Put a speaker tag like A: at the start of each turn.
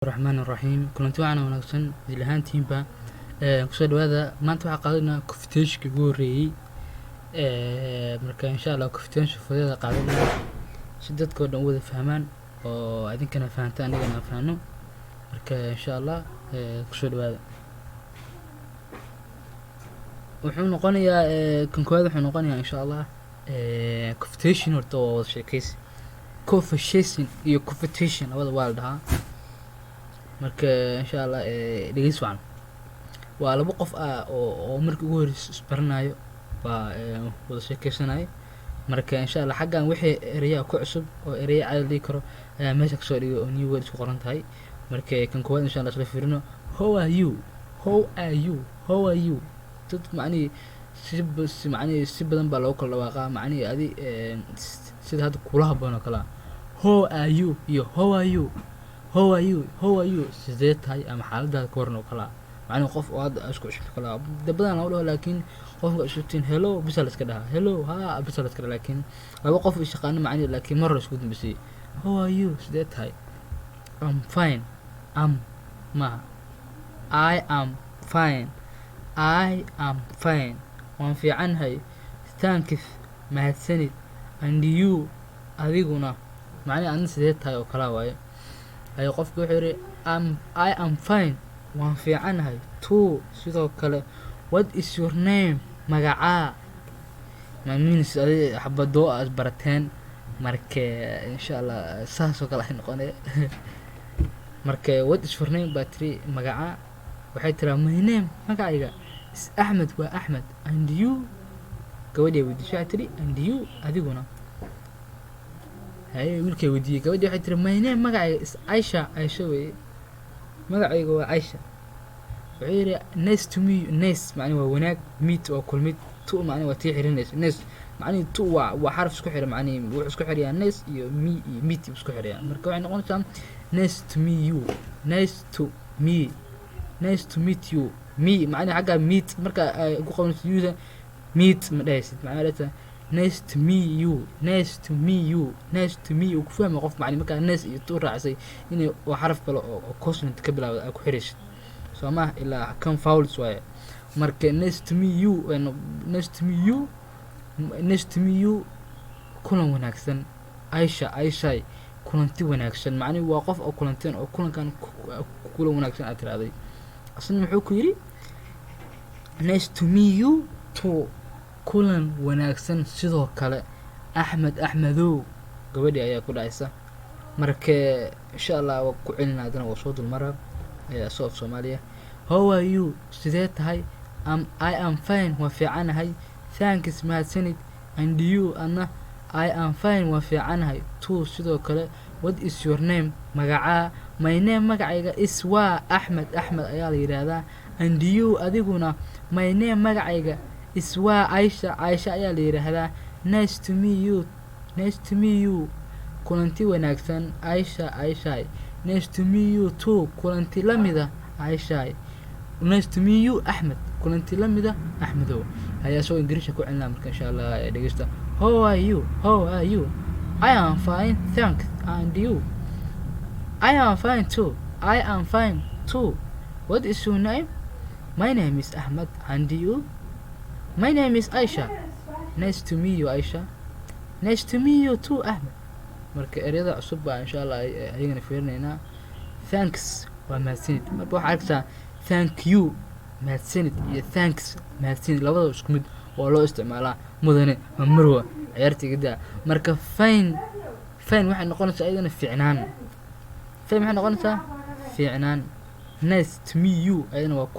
A: Raxmaan Raxiim. Kulanti wacan wanaagsan idil ahaantiinba, kusoo dhawaada. Maanta waxaa qaadanaa conversationka ugu horreeyey. Marka insha Allah conversation fudeeda qaadanaya si dadka oo dhan u wada fahmaan oo adinkana fahantaan, anigana aan fahno. Marka insha Allah kusoo dhawaada. Wuxuu noqonayaa kan koowaad, wuxuu noqonayaa insha Allah conversation. Horta waa wada sheekeysi. Conversation iyo conversation labada waa la dhahaa. Marka insha Allah dhegeys wacan. Waa laba qof ah oo markii ugu horreysay isbaranayo baa wada sheekeysanayo. Marka insha Allah xaggan wixii ereyaa ku cusub oo ereya caadi la dhihi karo ayaa meesha kasoo dhigay oo new words ku qoran tahay. Marka kan koowaad insha Allah isla fiirino. How are you? How are you? How are you? Dad macnihii si macnihii si badan baa loogu kala dhawaaqaa. Macnihii adi sida hadda kula haboon oo kale ah. How are you iyo how are you, how are you, how are you, sidee tahay ama xaaladaada ka waran oo kale ah. Macnihi qof oo hadda isku cusub kale ah de badan lama dhaho, laakiin qofka cusubtiin "hello" bisa la iska dhahaa, "hello" ha bisa la iska dhahaa. Laakiin laba qof is yaqaano macnihi, laakiin mar hore isku dambeysay, "How are you?" Sidee tahay? I'm fine. Am maaha, I am fine. I am fine, waan fiicanhay. Thanks, mahadsanid. And you, adiguna, macnihi adna sidee tahay oo kalaa waaye. Ayo qofki wuxuu yidhi I am fine, waan fiicanahay, too, sidoo kale. What is your name? Magacaa? Means adi xabadoo aad barateen. Marka insha Allah saas oo kale ay noqonay. Marka "What is your name?" baa tiri, magacaa. Waxay tiraa, "My name," magacayga, is Axmed, waa Axmed. And you? Gabadhii weydiisay, waxay tiri, "And you?" Adiguna? Haye, wiilkay weydiiyey. Gabadhii waxay tiri, "My name," magacayga, is Aisha, Aisha weeye, magacayga waa Aisha. Wuxuu yidhi, "Nice to meet you." Nice macni waa wanaag, meet waa kulmid, to macni waa tii xirinaysa. Nice macnihi to waa xaraf isku xira, macnihi wuxuu isku xirayaa nice iyo me iyo meet isku xirayaa. Marka waxay noqonaysaa nice to meet you, nice to me, nice to meet you. Me macnihi xagga meet marka ay ku qabanayso you meet ma dhahaysid, macnaha dhahaysaa nice to meet you, nice to meet you, nice to meet you. Ku fahma qof macni markaa nice iyo to raacisay inay waa xaraf kale oo consonant ka bilaawda ay ku xiraysid, soo ma ilaa kan vowels waaye. Marka nice to meet you, nice to meet you, nice to meet you, kulan wanaagsan Aisha, Aishay, kulanti wanaagsan. Macnihi waa qof oo kulanteen oo kulankan kulan wanaagsan aad tiraahday. Asna muxuu ku yidhi? "Nice to meet you too," kulan wanaagsan sidoo kale, Axmed, Axmedow. Gabadhii ayaa ku dhacaysa. Marka insha Allah waa ku celina, haddana waa soo dulmara soo af Soomaaliya. How are you? Sidee tahay? I am fine, waa fiicanahay. Thanks, mahadsanid. And you? Adna? I am fine, waa fiicanahay, too, sidoo kale. What is your name? Magacaa? My name, magacayga, is, waa, Axmed, Axmed ayaa la yidhaahdaa. And you? Adiguna? My name, magacayga, is, waa, Aisha, Aisha ayaa la yidhaahdaa. Nice to meet you, nice to meet you, kulanti wanaagsan Aisha, Aishay. Nice to meet you too, kulanti lamida Aishay. Nice to meet you Axmed, kulanti lamida Axmedow. Ayaa soo Ingiriisha ku celinaa. Marka insha Allah dhegeysta. How are you? How are you? I am fine, thanks. And you? I am fine too. I am fine too. What is your name? My name is Ahmed. And you? My name is Aisha. Nice to meet you, Aisha. Nice to meet you too, Ahmed. Marka ereyada cusub baa insha Allah ayagana fiirinaynaa. Thanks waa mahadsanid. Marka waxaa arkaysaa thank you, mahadsanid, iyo thanks, mahadsanid, labadaba isku mid waa loo isticmaalaa. Mudane ma marwa ciyaarta igadaa. Marka fine, fine waxay noqonaysaa iyadana fiicnaan. Fine waxay noqonaysaa fiicnaan. Nice to meet you ayadana waa.